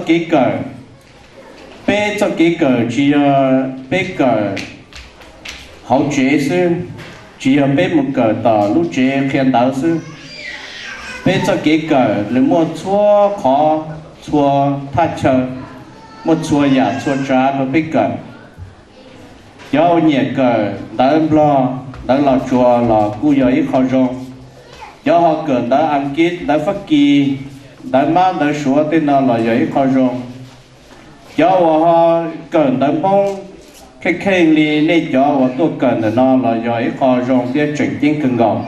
Kev kawm, peb txoj kev kawm tsis yog peb kawm hauv tsev xwb, tsis yog peb mus kawm tom lub tsev qhia ntawv xwb. Peb txoj kev kawm nws muaj txhua qhov, txhua thaj chaw, muaj txhua yam txhua tsav rau peb kawm. Cov uas nyiam kawm ntawv Nplog, ntawv Los Tsuas los kuj yog ib qho zoo. Cov ho kawm ntawv Askiv, ntawv Fab Kis, ntawv Mab ntawv Suav tej no los yog ib qho zoo. Cov uas ho kawm ntawv Hmoob, kheej kheej li nej cov uas tuaj kawm ntawm no los yog ib qho zoo thiab tseem ceeb kawg nkaus.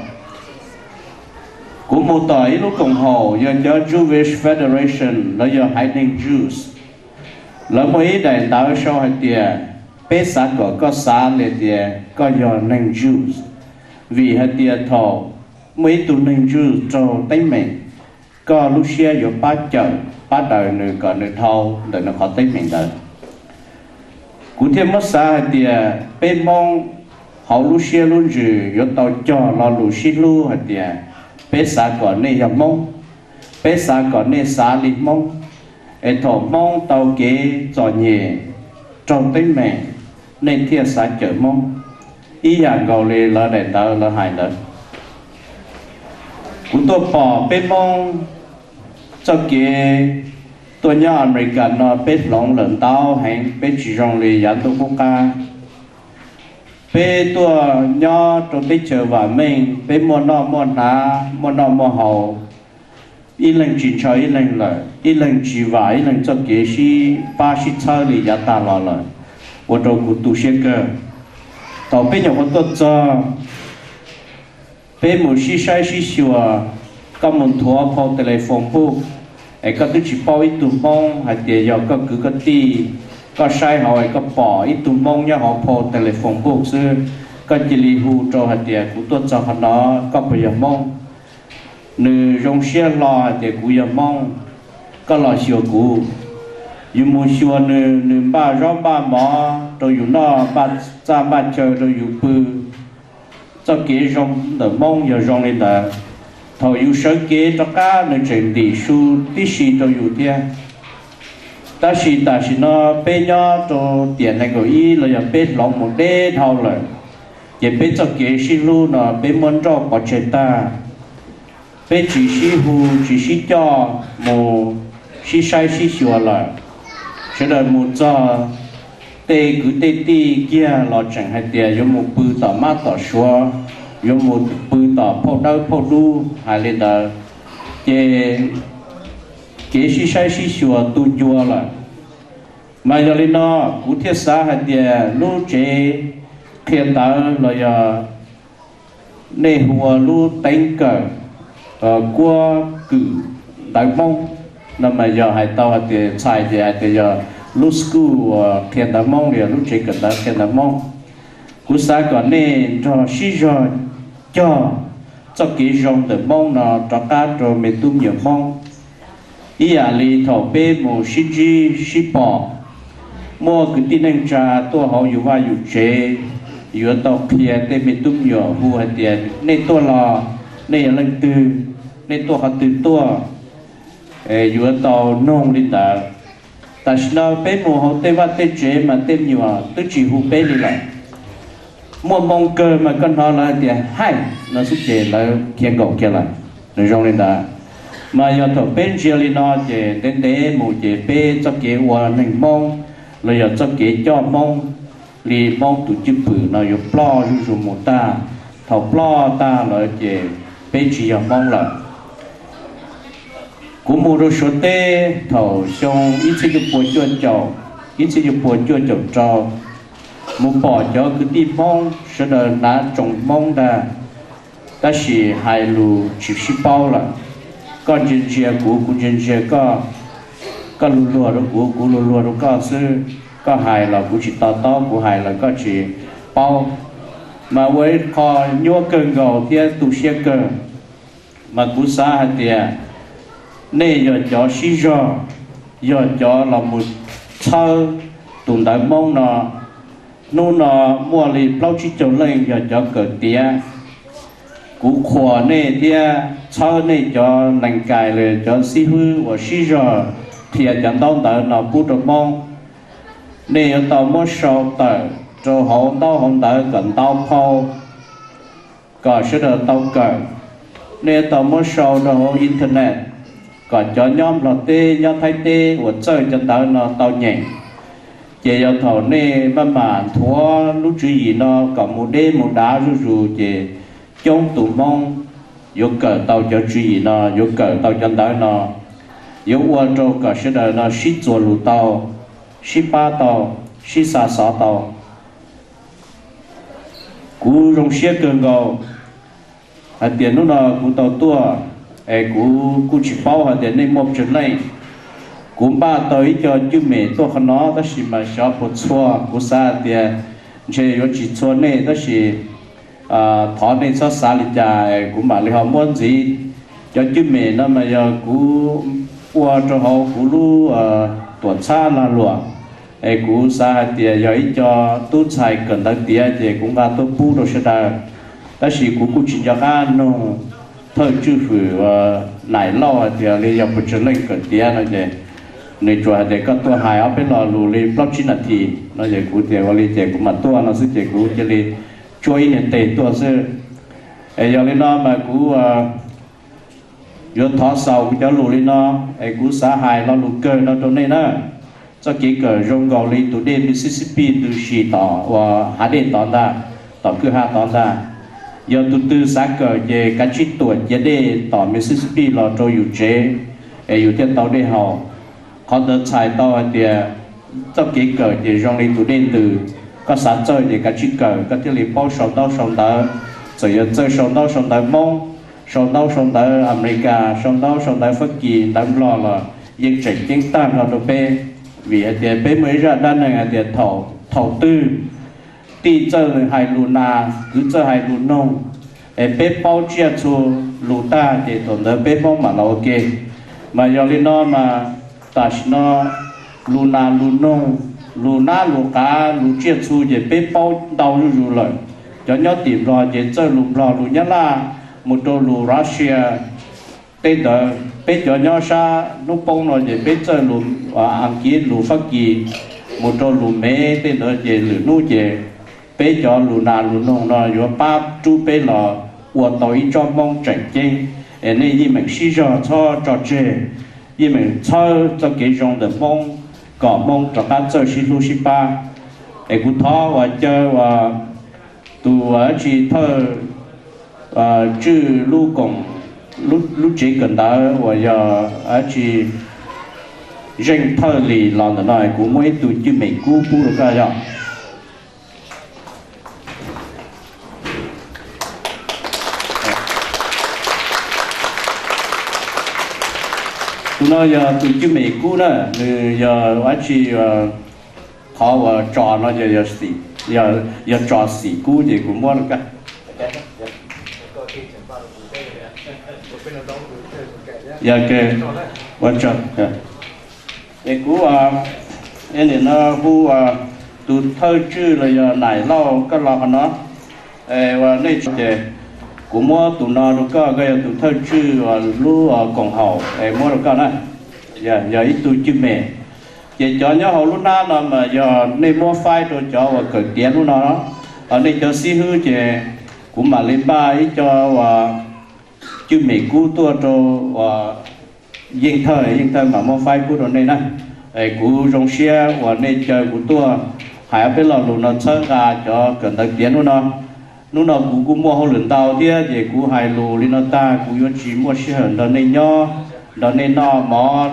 Kuv mus tom ib lub koom haum yog cov Jewish Federation, lawv yog Haiv Neeg Jews. Lawv muaj ib daim ntawv sau hais tias, peb xav kom koj xav li tias koj yog neeg Jews, vim hais tias thaum muaj ib tug neeg Jews raug teeb meem, koj lub siab yuav pab cawm pab daws nws kom nws dhau ntawm nws qhov teeb meem ntawd. Kuv thiaj muab xav hais tias peb Hmoob hauv lub siab lub ntsws yuav tau cog lo lus sib hlub hais tias, peb xav kom nej yog Hmoob, peb xav kom nej xav li Hmoob, es thaum Hmoob tau kev txom nyem, raug teeb meem, nej thiaj xav cawm Hmoob, ib yam nkaus li lawv daim ntawv lawv hais ntawd. Kuv tuaj pom peb Hmoob txoj kev tuaj nyob Amelikas no peb hloov lawm ntau heev, peb tsis zoo li yav ntuj qub qab. Peb tuaj nyob rau teb chaws vam meej, peb muaj noj muaj hnav, muaj noj muaj haus, ib leeg tsis ntshaw ib leeg lawm, ib leeg tsis vam ib leeg txoj kev sib pab sib txhawb li yav tag los lawm, ua rau kuv tu siab kawg. Thaum peb nyuam qhuav tuaj txog, peb mus sib saib sib xyuas, koj mus nthuav phau telephone book, es koj twb tsis paub ib tug Hmoob hais tias yog koj kwv koj tij, koj saib hauv es koj pom ib tug Hmoob nyob hauv phau telephone book xwb, koj cia li hu rau hais tias kuv tuaj txog qhov no, koj puas yog Hmoob? Nws zoo siab hlo hais tias kuv yog Hmoob, koj los xyuas kuv. Yus mus xyuas nws, nws npaj zaub npaj mov rau yus noj, npaj txaj npaj chaw rau yus pw. Txoj kev zoo ntawm Hmoob yog zoo li ntawd. Thaum yus sawv kev rov qab nws tseem ntim su tib si rau yus thiab. Tab sis tam sim no peb nyob rau tiam nees nkaum ib los yog peb hloov mus deb dhau lawm, ces peb txoj kev sib hlub no peb muab nrauj pov tseg tag. Peb tsis sib hu tsis sib coj mus sib saib sib xyuas lawm. Sawv daws mus txog tej kwv tej tij kiag los tseem hais tias yuav mus pw tom mab tom suav, yuav mus pw tom phauj dawb phauj dub hais li ntawd, ces kev sib saib sib xyuas tu ncua lawm. Mas yog li no, kuv thiaj xav hais tias lub tsev qhia ntawv los yog nej hu ua lub teev kawm kuab kwm ntawv Hmoob no mas yog hais tau hais tias txhais ces hais tias yog lub school uas qhia ntawv Hmoob los yog lub tsev kawm ntawv qhia ntawv Hmoob. Kuv xav kom nej nrog sib zog cog txoj kev zoo ntawm Hmoob no rov qab rau me tub me nyuam Hmoob. Ib yam li thaum peb mus sib ntsib sib pom, muaj kwv tij neej tsa tuaj hauv yus vaj yus tsev, yuav tau qhia tej me tub me nyuam hu hais tias nej tuaj los, nej yog leej twg, nej tuaj qhov twg tuaj, yuav tau noog li ntawd. Tam sim no peb mus hauv tej vaj tej tsev mas tej me nyuam twb tsis hu peb li lawm. Muaj moo kawg mas koj hnov lawv hais tias hi no xwb ces lawv khiav nkaum kiag lawm. Nws zoo li ntawd. Mas yog thaum peb ntsia li no ces ntev ntev mus ces peb txoj kev ua neeg Hmoob los yog txoj kev coj Hmoob li Hmoob tus cwj pwm no yuav ploj zuj zus mus tag. Thaum ploj tag lawm ces peb tsis yog Hmoob lawm. Kuv mus rau Suav teb thaum xyoo ib txhiab cuaj pua cuaj caum, ib txhiab cuaj pua cuaj caum rau, mus pom cov kwv tij Hmoob sawv daws hnav tsoos Hmoob ntag, tab sis hais lus tsis sib paub lawm. Koj ntsia ntsia kuv, kuv ntsia ntsia koj, koj luag luag rau kuv, kuv luag luag rau koj xwb. Koj hais los kuv tsis to taub, kuv hais los koj tsis paub. Mas ua ib qho nyuaj kawg nkaus thiab tu siab kawg. Mas kuv xav hais tias nej yog cov sib zog, yog cov los mus txhawb tus ntawv Hmoob no. Hnub no muaj li plaub tsib caug leej yog cov kawm tiav. Kuv qhuas nej thiab txhawb nej cov nees kais los cov xib hwb uas sib zog qhia cov ntaub ntawv no pub rau Hmoob. Nej yuav tau muab sau tawm rau hauv ntaub hauv ntawv kom ntau phau, kom sawv daws tau kawm. Nej yuav tau muab sau rau hauv internet, kom cov nyob Nplog teb nyob Thaib teb uas txawj cov ntawv no tau nyeem. Ces yog thaum nej maj mam nthuav lub tswv yim no kom mus deb mus dav zuj zus, ces coob tus Hmoob yuav kawm tau cov tswv yim no, yuav kawm tau cov ntawv no, yuav ua rau kom sawv daws no sib txuas lus tau, sib pab tau, sib xa xov tau. Kuv zoo siab kawg nkaus hais tias hnub no kuv tau tuaj, es kuv kuj tsis paub hais tias nej muaj pes tsawg leej. Kuv npaj tau ib co cwj mem tuaj qhov no tab sis mas xyov puas txhua, kuv xav hais tias ntshe yuav tsis txhua nej, tab sis thov nej txhob xav li cas, kuv mam li ho muab ntxiv. Cov cwj mem no mas yog kuv ua rau hauv kuv lub tuam txhab lag luam, es kuv xav hais tias yog ib co tub ntxhais kawm ntawv tiav ces kuv nqa tuaj pub rau sawv daws. Tab sis kuv kuj tsis nco qab nug thawj tswj hwm Naim Lauj hais tias li yog puas tsawg leej kawm tiav no ces nws tsuas hais tias koj tuaj hais ob peb lo lus li plaub tsib nas this no es kuv tias ua li ces kuv mam tuaj no xwb ces kuv cia li tsuab ib niag tes tuaj xwb. Es yog li no mas kuv yuav thov xaus kuv cov lus li no, es kuv xav hais lo lus kawg no rau nej na. Txoj kev kawm zoo nkaus li tus dej Mississippi ntws si tom uas hav dej tod ntag, tom kwj ha tod ntag. Yog tus twg xav kawm ces kav tsij tuam ciav dej tom Mississippi los rau yus tsev, es yus thiaj tau dej haus. Qhov ntawd txhais tau hais tias txoj kev kawm ces zoo li tus dej ntws. Koj xav txawj ces kav tsij kawm koj thiaj li paub sau ntaub sau ntawv. Txawm yog txawj sau ntaub sau ntawv Hmoob, sau ntaub sau ntawv Amelikas, sau ntaub sau ntawv Fab Kis, ntawv Nplog los yeej tseem ceeb tag nrho rau peb. Vim hais tias peb muaj ib zaj dab neeg hais tias thaum twg tij txawj hais lus nas, kwv txawj hais lus noog, es peb paub tsiaj txhu lus tag ces thaum ntawd peb Hmoob mam los ua ke. Mas yog li no mas tam sim no lus nas lus noog, lus nab lus qav, lus tsiaj txhu ces peb paub ntau zuj zus lawm. Cov nyob tim Nplog ces txawj lus Nplog lus Nyab Laj mus rau lus Russia tej ntawd. Peb cov nyob sab hnub poob no ces peb txawj lus Askiv lus Fab Kis mus rau lus Mev tej ntawd ces lwm hnub ces peb cov lus nas lus noog no yuav pab rub peb los ua tau ib tsob Hmoob tseem ceeb. Es nej yeej meem sib zog txhob tso tseg, yeej meem txhawb txoj kev zoo ntawm Hmoob kom Hmoob rov qab txawj sib hlub sib pab. Es kuv thov uas caw uas tus dab tsi thawj tswj lub koom, lub tsev kawm ntawv uas yog dab tsi Zeej Thawj Lis los ntawm no, kuv muab ib tug cwj mem kub pub rau koj yog. Tus no yog tus cwj mem kub na, nws yog dab tsi, qhov uas tso no yog, yog tso xim kub ces kuv muab rau koj. Yog, ua tsaug. Es kuv, nim no hu tus thawj tswj los yog Naim Lauj koj los qhov no. Ua nej tso ces kuv muab tus no rau koj, koj yog tus thawj tswj lub koom haum es muab rau koj na. Yog ib tug cwj mem. Ces cov nyob hauv lub hnab no mas yog nej muab faib rau cov uas kawm tiav hnub no. Nej cov xib hwb ces kuv mam li npaj ib co uas cwj mem kub tuaj rau uas Yeej Thawj, Yeej Thawj mam muab faib pub rau nej na. Es kuv zoo siab uas nej caw kuv tuaj hais ob peb lo lus no txhawb nqa cov kawm ntawv tiav hnub no. Hnub no kuv kuj muaj hauj lwm ntau thiab ces kuv hais lus li no tag kuv yuav tsis muaj sij hawm nrog nej nyob, nrog nej noj mov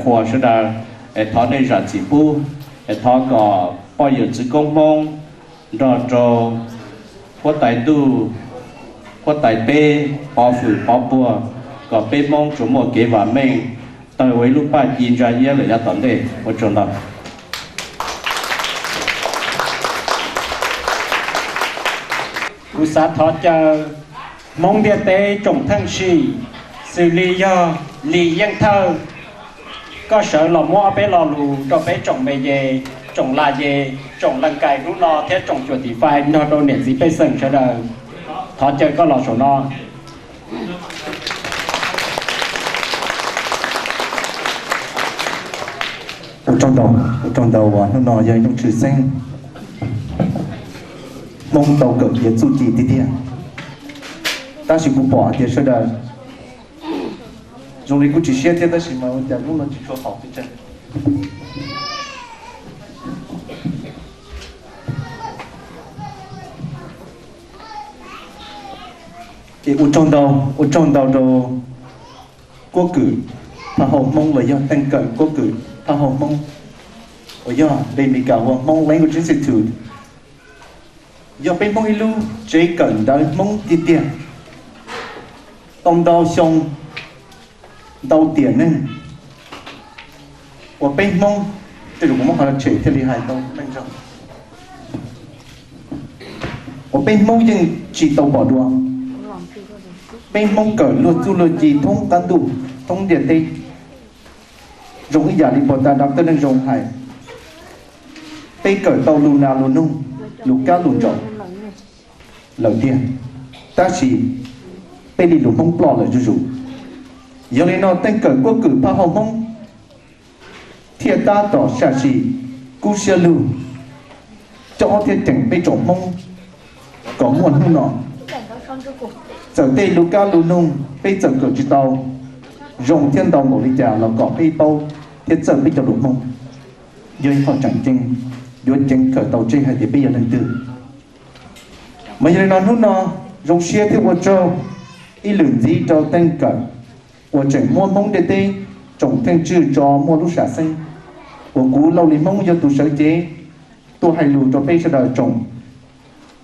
qhuas sawv daws. Es thov nej zam txim pub, es thov kom poj yawm txwv koob Hmoob nrog rau huab tais ntuj, huab tais teb, pov hwm pov puag, kom peb Hmoob tsuas muaj kev vam meej, tawg ua ib lub paj ci ntsa iab lawm yav tom ntej. Ua tsaug ntau. Kuv xav thov caw Hmoob ntiaj teb tsoom theej sim, xws li yog Lis Yeej Thawj, koj sawv los muab ob peb lo lus rau peb tsoom me ye, tsoom la ye, tsoom leej kais hnub no thiab tsoom cuam tiv fais nrog rau niam txiv pej xeem sawv daws. Thov caw koj los saum no. Ua tsaug ntau, ua tsaug ntau uas hnub no yog ib hnub tshwj xeeb, Hmoob tau kawm tiav txuj ci tiag tiag. Tab sis kuv pom hais tias sawv daws zoo li kuj tsis siab thiab, tab sis mas ua cas hnub no tsis tshua haum pes tsawg. Ces ua tsaug ntau, ua tsaug ntau rau Kuab Kwm Phaj Hauj Hmoob los yog Teej Kawm Kuab Kwm Phaj Hauj Hmoob, uas yog npe Meskas hu ua Hmoob Language Institute, yog peb Hmoob ib lub tsev kawm ntawv Hmoob tiag tiag. Tau ntau xyoo, ntau tiam neeg uas peb Hmoob, tej zaum kuv muab qhov no tshem thiaj li hais tau meej zog, uas peb Hmoob yeej tsis tau pom dua. Peb Hmoob kawm luag txuj luag ci thoob qab ntuj thoob ntiaj teb. Zoo ib yam li puag ta Doctor Neej Zoo hais, peb kawm tau lus nas lus noog, lus kab lus ntsaum lawm tiag, tab sis peb li lus Hmoob ploj lawm zuj zus. Yog li no Teej Kawm Kuab Kwm Phaj Hauj Hmoob thiaj tab tom sam sim kub siab lug coj thiab ceem peb tsoom Hmoob kom muaj hnub no. Txawm tej lus kab lus noog peb txawm kawm tsis tau zoo thiab ntau npaum li cas los kom peb paub thiab txawj peb cov lus Hmoob. Yog ib qho tseem ceeb yuav ceev kawm tau tseb hais tias peb yog leej twg. Mas yog li no hnub no zoo siab thiab ua tsaug ib lwm ntxiv rau Teej Kawm uas tseem muab Hmoob ntiaj teb tsoom theej tswj tso muaj lub sam xeeb uas kuv Lauj Lis Hmoob yog tus sawv cev tuaj hais lus rau peb sawv daws tsoom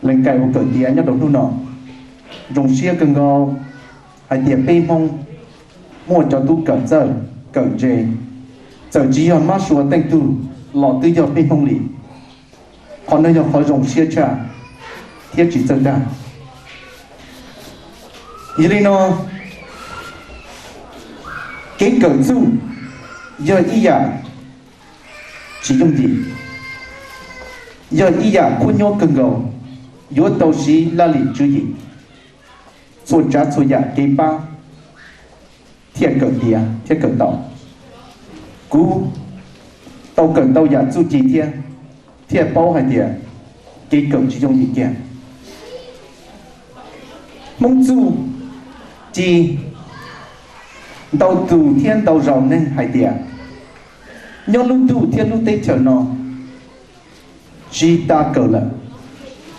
lees kais uas kawm tiav nyob rau hnub no. Zoo siab kawg nkaus hais tias peb Hmoob muaj cov tub kawm txawj kawm ntse, txawm tsis yog mab sua teej tug los twb yog peb Hmoob li. Qhov no yog qhov zoo siab tshaj thiab tsis txawj dag. Yog li no, kev kawm txuj yog ib yam tsis yooj yim, yog ib yam khuab nyuab kawg nkaus, yuav tau siv laj lim tswv yim, txhua tsav txhua yam kev pab thiaj kawm tiav thiab kawm tau. Kuv tau kawm ntau yam txuj ci thiab, thiaj paub hais tias kev kawm tsis yooj yim kiag. Hmoob txuj ci ntau tus thiab ntau zaus neeg hais tias nyob lub ntuj thiab lub teb chaws no tsis tas kawm lawm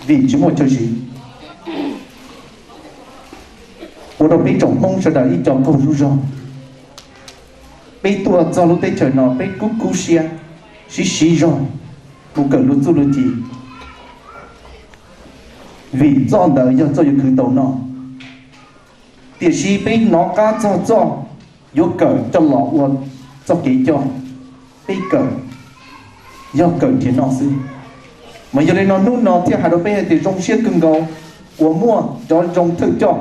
vim tsis muaj chaw siv. Ua rau peb tsoom Hmoob sawv daws ib co qaug zog. Peb tuaj txog lub teb chaws no peb kub kub siab, siv siv zog mus kawm luag txuj luag ci, vim txoj ntawd yog txoj yuav khwv tau noj. Tiam sis peb hnov qab txog txoj yuav kawm coj los ua txoj kev coj, peb kawm yog kawm nrhiav noj xwb. Mas yog li no hnub no thiaj hais rau peb hais tias zoo siab kawg nkaus uas muaj cov zoo thawj coj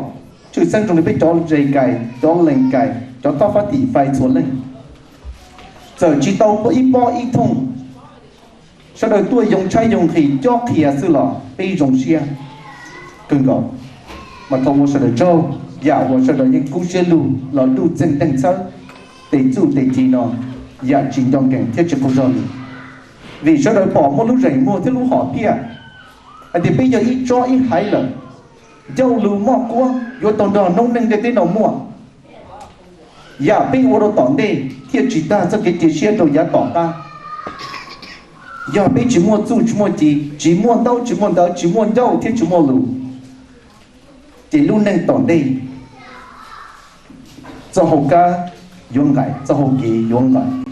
tshwj xeeb zoo li peb cov zes kais, cov lees kais, cov thab fab tim fais txhua leej. Txawm tsis tau ib pob ib thooj, sawv daws tuaj yoo tshaib yoo nqhis cob qhia xwb los peb zoo siab kawg nkaus. Mas thov ua sawv daws tsaug yam uas sawv daws yeej kub siab lug los luj txeeg teej txhawb tes txuj tes ci no yam tsis nco nkees thiab tsis qaug zog li. Vim sawv daws pom muaj lub zeem muag thiab lub hom phiaj hais tias peb yog ib tsob ib haiv lawm, ncauj lus moj kuab yuav tau nrog noob neej ntiaj teb no muaj. Yam peb ua rau tom ntej thiaj tsis tag txoj kev cia siab rau yav tom qab. Yog peb tsis muaj txuj tsis muaj ci, tsis muaj ntaub tsis muaj ntawv, tsis muaj ncauj thiab tsis muaj lus, ces lub neej tom ntej txoj hau kab yuav nqaim, txoj hau kev yuav nqaim.